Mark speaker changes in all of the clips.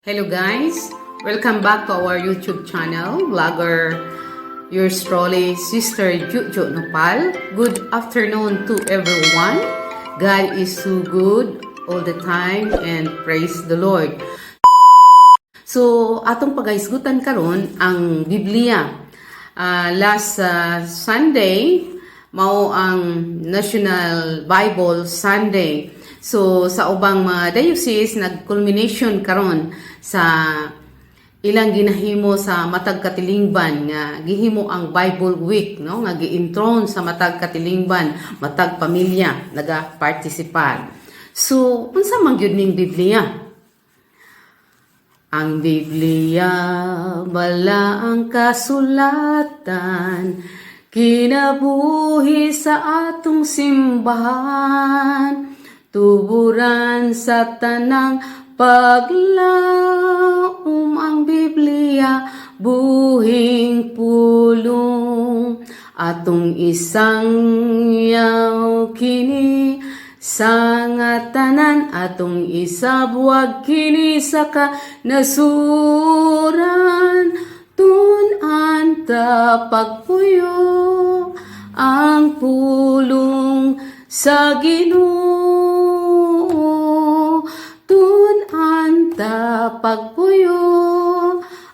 Speaker 1: Hello guys! Welcome back to our YouTube channel, vlogger yours truly, Sister Juju Nopal. Good afternoon to everyone. God is so good all the time and praise the Lord. So, atong pagahisgutan karon ang Biblia. Last Sunday, mao ang National Bible Sunday. So, sa ubang mga diocese, nag-culmination karon sa ilang ginahimo sa matag katilingban nga gihimo ang Bible Week, no, nga gi-enthrone sa matag katilingban, matag pamilya naga-participar. So unsa man gyud ning Biblia? Ang Biblia, balaang kasulatan, kinabuhi sa atong simbahan, tuburan sa tanang paglaom. Ang Biblia, buhing pulong, atong isangyaw kini sa nga tanan, atong isabwag kini sa kanasuran. Tun-an ta pagpuyo ang pulong sa Ginoo. Tun-an ta pagpuyo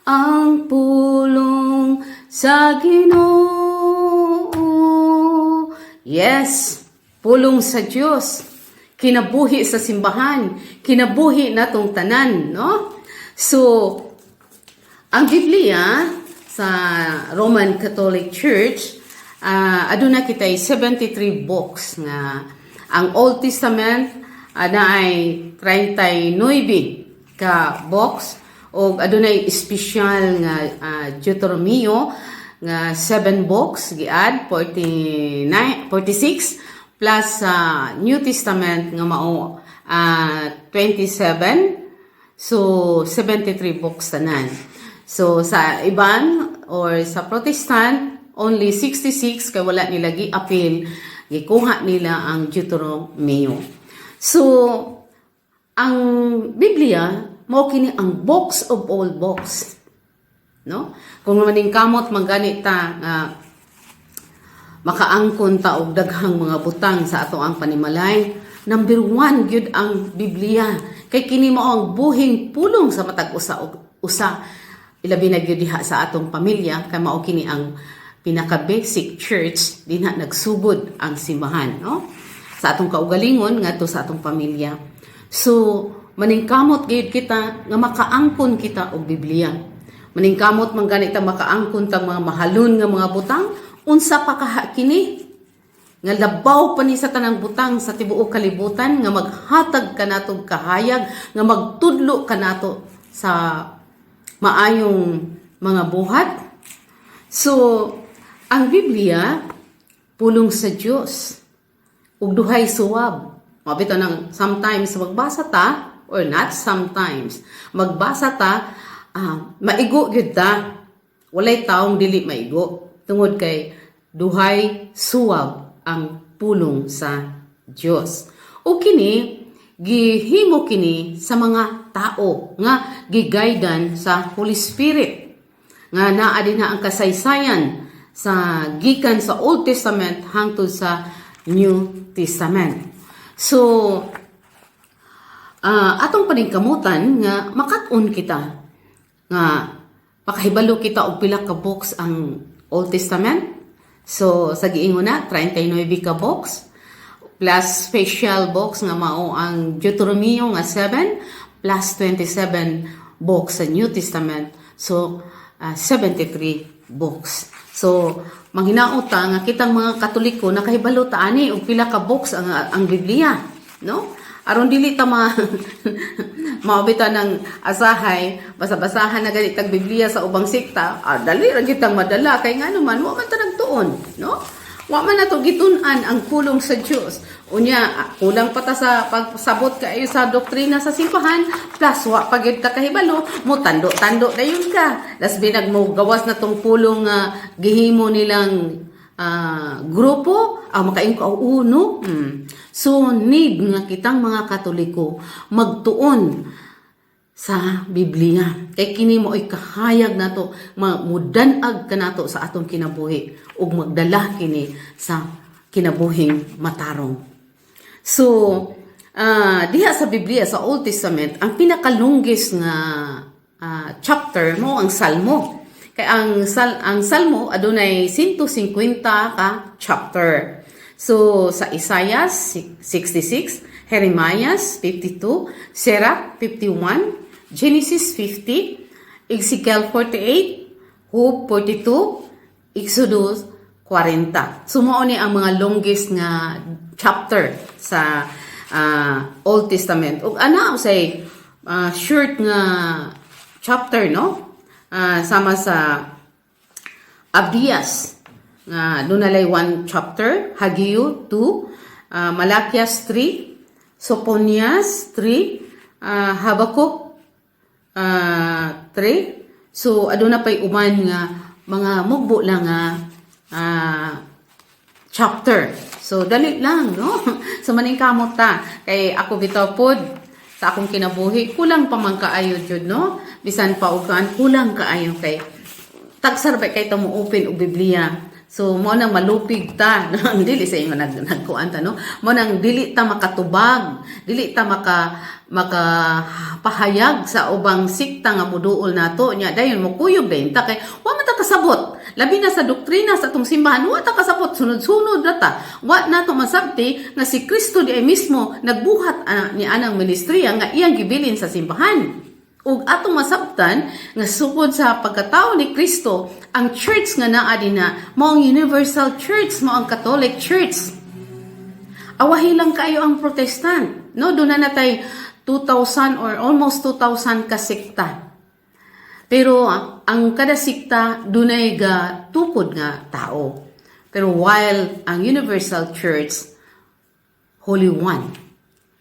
Speaker 1: ang pulong sa Ginoo. Yes, pulong sa Dios, kinabuhi sa simbahan, kinabuhi natong tanan, no? So, ang Biblia sa Roman Catholic Church, aduna kitay 73 books nga ang Old Testament na ay 39 ka books og adunay espesyal nga Deuteronomio nga 7 books, giad 49, 46, plus sa New Testament nga mao 27. So 73 books tanan. So sa iban or sa Protestant, only 66 kay wala nila gi-appeal, gikuha nila ang Deuteronomio. So ang Biblia mao kini ang box of all books, no? Kung maningkamot man gani ta nga makaangkon ta og daghang mga butang sa ato ang panimalay, number one gyud ang Biblia. Kay kini mao ang buhing pulong sa matag usa og usa. Ilabi na gyud diha sa atong pamilya kay mao kini ang pinaka basic church, dinha nagsugod ang simbahan, no? Sa atong kaugalingon ngadto sa atong pamilya. So maningkamot gyud kita nga makaangkon kita og Biblia. Maningkamot man gani ta makaangkon tag mga mahalon nga mga butang, unsa pa kaha kini nga labaw pa ni sa tanang butang sa tibuok kalibutan nga maghatag kanato og kahayag, nga magtudlo kanato sa maayong mga buhat? So ang Biblia, pulong sa Dios ug duhay suwab. Mao bitaw nang sometimes magbasa ta, or not sometimes, magbasa ta, maigo gyud ta. Walay taong dili maigo tungod kay duhay suwab ang pulong sa Dios. O kini gihimo kini sa mga tao nga giguidan sa Holy Spirit nga naa din na ang kasaysayan sa gikan sa Old Testament hangtod sa New Testament. So, atong paningkamutan nga makat-on kita nga makahibalo kita og pila ka books ang Old Testament. So, sa giingon na, 39 ka books plus special books nga mao ang Deuteronomio nga 7 plus 27 books sa New Testament. So, 73 books. So, manghinaot ta nga kitang mga Katoliko nakahibalo ta ani og pila ka books ang Biblia, no? Aron dili ta ma maobita ng asahay, basa-basahan na gani tag Biblia sa ubang sekta, dali ra gyud tang madala kay ngano man wa man ta nagtuon, no? Wa man nato gitun-an ang pulong sa Dios. Unya, kulang pa ta sa pagsabot kaayo sa doktrina sa simbahan, plus wa pa gyud ka kahibalo, mo tando-tando dayon ka. Das binag mo gawas na tong pulong nga gihimo nilang grupo, makaingon ka, "Oo, no." So need nga kitang mga Katoliko magtuon sa Sa Biblia. Kay kini mo ay kahayag nato, mudanag kanato sa atong kinabuhi ug magdala kini sa kinabuhing matarong. So, diha sa Biblia, sa Old Testament, ang pinakalungis nga chapter mo ang Salmo. Kay ang Salmo adunay 150 ka chapter. So sa Isaiah 66, Jeremiah 52, Sirach 51, Genesis 50, Ezekiel 48, Job 42, Exodus 40. So mao ni ang mga longest nga chapter sa Old Testament. Ug ana usay short nga chapter, no? Sama sa Abdias nga dunay one chapter, Hageo 2, Malakias 3, Sophonias 3, Habakkuk 3. So aduna pay uban nga mga mugbo lang nga chapter. So dali lang, no? So maningkamot ta kay ako bitaw pod sa akong kinabuhi kulang pa man kaayo jud, no? Bisan pa og kuan, kulang kaayo kay tagsar ba kay ta mo open og Biblia. So mo nang malupig ta, no? Dili sa inyo nagkuan ta, no? Mo nang dili ta makatubag, dili ta maka pahayag sa ubang sikta nga muduol nato nya dayon mo kuyog dayon ta kay wa man ta kasabot. Labi na sa doktrina sa atong simbahan, wa ta kasabot, sunod-sunod na ta. Wa nato masabti nga si Kristo di ay mismo nagbuhat ni anang ministriya nga iyang gibilin sa simbahan. Ug atong masabtan nga sukod sa pagkatao ni Kristo, ang church nga naa dina mao ang universal church, mao ang Catholic Church. Awahi lang kayo ang Protestant. No, doon na natay 2,000 or almost 2,000 ka sekta. Pero ang kada sikta dunay ga tukod nga tao. Pero while ang Universal Church, Holy One,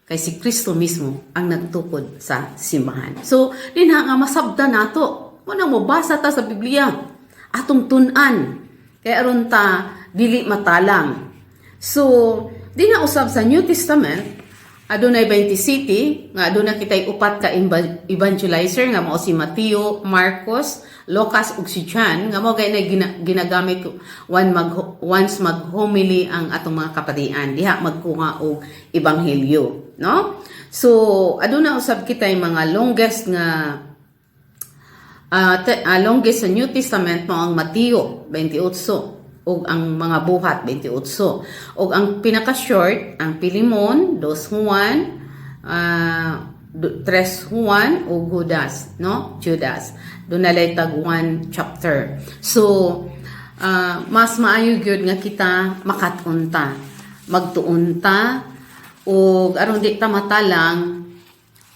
Speaker 1: kay si Kristo mismo ang nagtukod sa simbahan. So, dinha nga masabta nato. Mo nang mobasa ta sa Biblia. Atong tun-an. Kay aron ta dili matalang. So, dinha usab sa New Testament, adunay 20 city nga aduna kitay upat ka evangelizer nga mao si Mateo, Marcos, Lucas ug si John nga mao gay na ginagamit once mag-homily ang atong mga kapatian diha magkuha og ebanghelyo, no? So aduna usab kitay mga longest nga longest sa New Testament mo ang Mateo 28 ug ang mga Buhat 28 ug ang pinaka short ang Pilimon, 2 Juan, 3 Juan ug Judas, no, Judas, dunay tag one chapter. So mas maayo gyud nga kita makat-on ta, magtuon ta ug aron di ta matalang,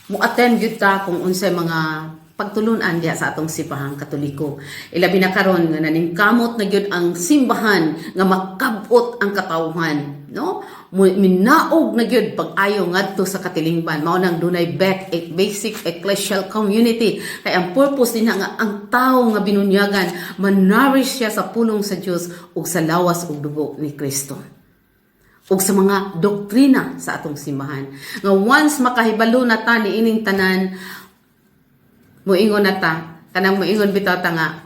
Speaker 1: mo attend gyud ta kung unsay mga pagtulunan diha sa atong simbahang Katoliko. Ilabi na karon nga naningkamot na gyud ang simbahan nga makabot ang katawhan, no? Minaog na gyud pag-ayo ngadto sa katilingban. Mao nang dunay basic ecclesial community. Kay ang purpose din nga ang tawo nga binunyagan manourish siya sa pulong sa Dios ug sa lawas ug dugo ni Kristo ug sa mga doktrina sa atong simbahan. Nga once makahibalo na ta ni ining tanan, muingon na ta, kanang muingon bitaw ta nga,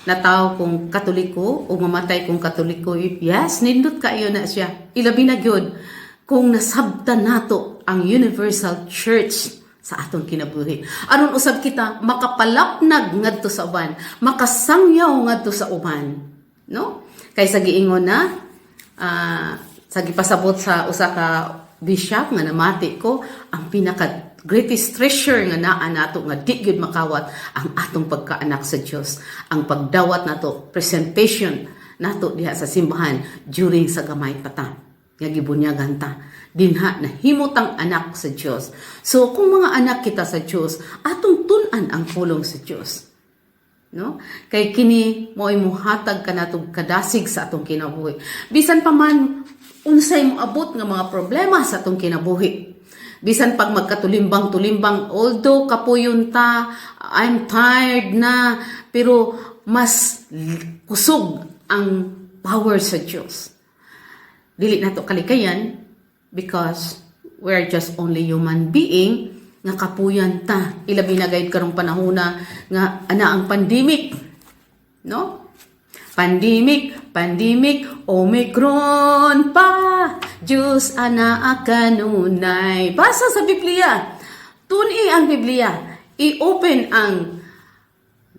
Speaker 1: natawo kong Katoliko o mamatay kong Katoliko. Yes, nindot kaayo na siya. Ilabi na gyud kung nasabtan nato ang Universal Church sa atong kinabuhi. Aron usab kita makapalapnag ngadto sa uban, makasangyaw ngadto sa uban, no? Kay sa giingon na sa gipasabot sa usa ka bishop nga namati ko, ang pinaka greatest treasure nga naa nato nga di gyud makawat ang atong pagkaanak sa Dios, ang pagdawat nato, presentation nato diha sa simbahan during sa gamay pa ta nga gibunyagan ta, dinha nahimutang anak sa Dios. So kung mga anak kita sa Dios, atong tun-an ang pulong sa Dios, no? Kay kini mo'y muhatag kanatong kadasig sa atong kinabuhi bisan pa man unsay moabot nga mga problema sa atong kinabuhi, bisan pag magkatulimbang-tulimbang, although kapuyon ta, I'm tired na, pero mas kusog ang power sa Diyos. Dili nato kalikayan because we're just only human being. Nga kapuyan ta, ilabi na gayud karong panahona nga ana ang pandemic, no? Pandemic, pandemic, Omicron pa. Diyos ana kanunay. Basa sa Biblia. Tun-i ang Biblia. I-open ang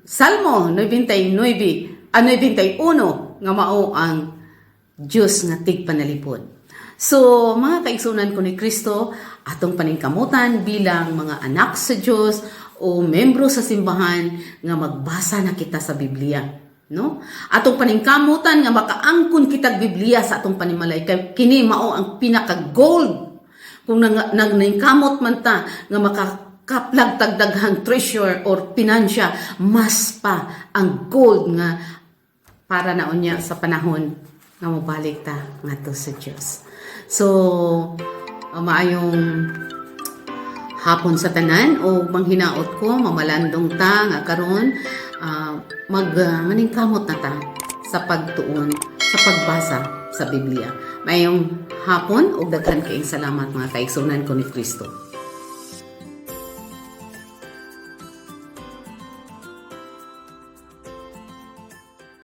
Speaker 1: Salmo 99, 91 nga mao ang Diyos nga tigpanalipod. So, mga kaigsunan ko ni Kristo, atong paningkamutan bilang mga anak sa Diyos o membro sa simbahan nga magbasa na kita sa Biblia. No? Atong paningkamutan nga makaangkon kitag Biblia sa atong panimalay kay kini mao ang pinaka gold. Kung nang nangkamot man ta nga makakaplag tag daghang treasure or pinansya, mas pa ang gold nga para na unya sa panahon nga mobalik ta ngadto sa Dios. So, maayong hapon sa tanan o manghinaot ko mamalandong ta nga karon mag maningkamot na ta sa pagtuon sa pagbasa sa Biblia. Maayong hapon ug daghan kaayong salamat, mga kaigsunan ko ni Kristo.